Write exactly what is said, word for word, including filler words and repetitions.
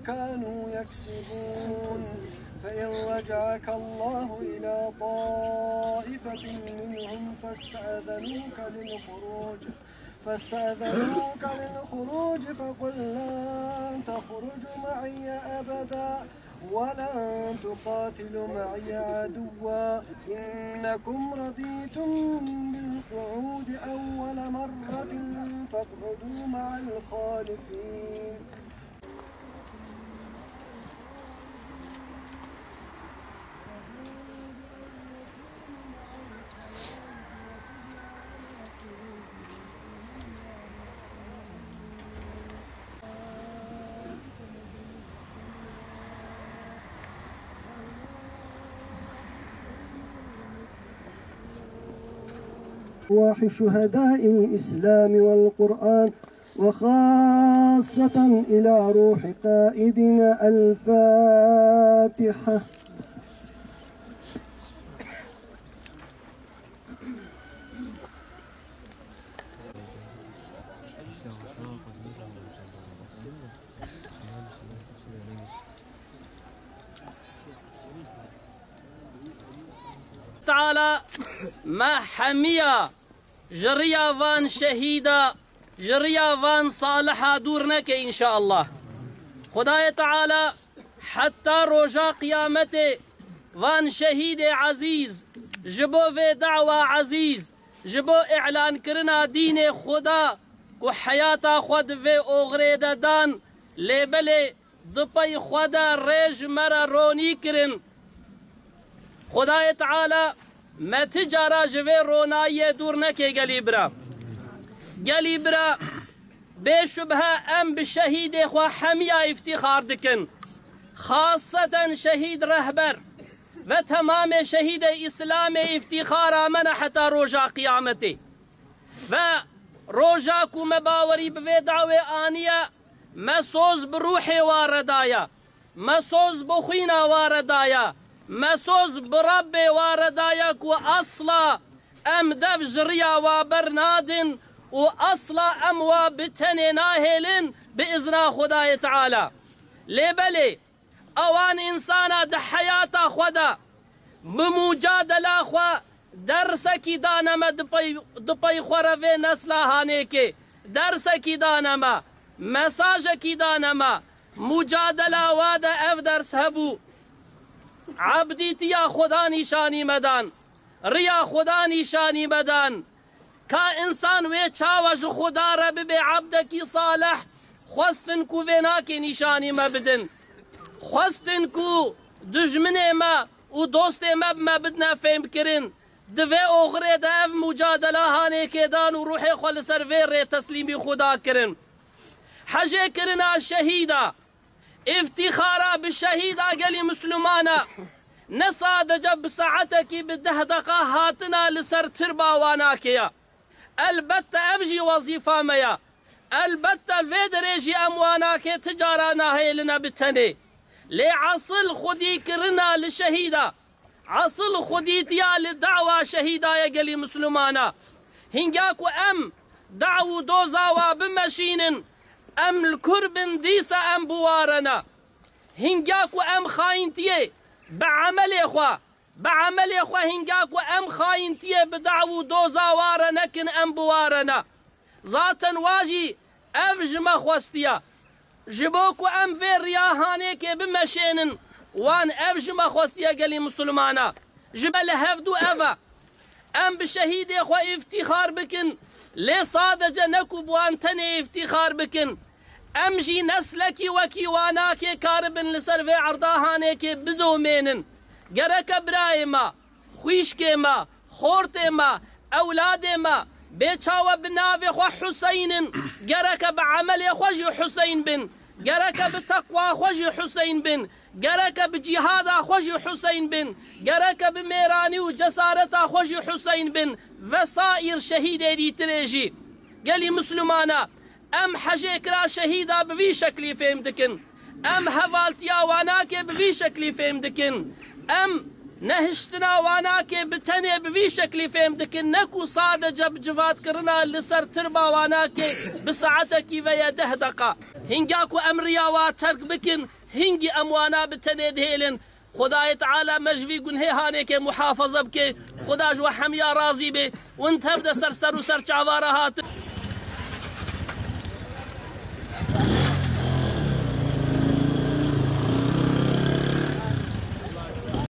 كانوا يكسبون. فإن رجعك الله إلى طائفة منهم فاستأذنوك للخروج، فاستأذنوك للخروج فقل لن تخرجوا معي أبدا ولن تقاتلوا معي عدوا إنكم رضيتم بالقعود أول مرة فاقعدوا مع الخالفين. أرواح شهداء الإسلام والقرآن، وخاصة إلى روح قائدنا. الفاتحة. Teala me hemiya ji riya van şehîda, ji riya van saliha dûr neke înşallah. Xwedayê Teala heta roja qiyametê van şehîdê ezîz, ji bo vê dawa ezîz, ji bo îlankirina dînê Xuda ku heyata xwe di vê oxirê de dan, lê belê di pey xwe de rê ji me re ronî kirin. Xwedayê Teala me ti cara ji vê ronayiyê dûr neke gelî bira. Gelî bira, bê şubhe em bi şehîdê xwe hemiya îftîxar dikin. Xaseten şehîd rehber ve temamê şehîdê Îslamê îftîxara me ne heta roja qiyametê. Ve roja ku me bawerî bi vê dawê aniye, me soz bi ruhê wa re daye, me soz bi xwîna wa re daye, me soz bi Rebbê wa re daye ku asla em dev ji riya wa bernadin û asla em wa bi tenê nahêlin bi izna Xwedayê Teala. Lê belê, ewan însana di heyata xwe de bi mucadela xwe dersekî dane me di pey, di pey xwe re vê nesla hanêkê. Dersekî dane me, mesajekî dane me. Mucadela wa de ev ders hebû. Ebdîtiya Xuda nîşanî me dan. Riya Xuda nîşanî me dan. Ka însan wê çawa ji Xuda re bibe ebdekî salih, xwestin ku vê nakê nîşanî me bidin. Xwestin ku dijminê me û dostê me bi me bidine fêhmkirin. Di vê oxirê de ev mucadela hanêkê dan û ruhê xwe li ser vê rê teslîmî Xuda kirin. Hejêkirina şehîda, îftîxara bi şehîda gelî Misilmana, ne sadece bi saetekî bi deh deqa hatina li ser tirba wa nakê ye. Elbette ev jî wezîfa me ye. Elbette vê derê jî em wa nakê ti cara nahêline bi tenê. Lê esil xwedîkirina li şehîda, esil xwedîtiya li dawa şehîda ye gelî Misilmana. Hingya ku em daw û doza wa bimeşînin, em li kur bin dîsa em bi wa re ne. Hingya ku em xayintiyê bi emelê xwe, bi emelê xwe hingya ku em xayintiyê bi daw û doza wa re nekin, em bi wa re ne. Zaten wa jî ev ji me xwestiye. Ji bo ku em vê riya hanêkê bimeşênin, wan ev ji me xwestiye gelî Misilmana. Ji me li hevdû ev e. Em bi şehîdê xwe îftîxar bikin, lê sadece ne ku bi wan tenê îftîxar bikin. Em jî neslekî wekî wa nakê karibin li ser vê erda hanêkê bidomênin. Gereke birayê me, xwîşkê me, xortê me, ewladê me, bê çawa bi navê xwe Huseyn in, gereke bi emelê xwe jî Huseyn bin, gereke bi teqwa xwe jî Huseyn bin, gereke bi cîhada xwe jî Huseyn bin, gereke bi mêranî û cesareta xwe jî Huseyn bin, vesaîr şehîdê dîtirê jî. Gelî Misilmana, em hejêkira şehîda bi vî şeklî fêm dikin. Em hevaltiya wanakê bi vî şeklî fêm dikin. Em nehiştina wanakê bi tenê bi vî şeklî fêm dikin. Ne ku sadece bi civatkirina li ser tirba wanakê bi saetekî ve ye deh deqa. Hingya ku em riya wa terk bikin, Hingî em wana bi tenê dihêlin. Xwedayê Teala me ji vî gunhê hanêkê muhafaza bike. Xweda ji we hemiya razî be. Win tev de ser ser û ser çava re hatin.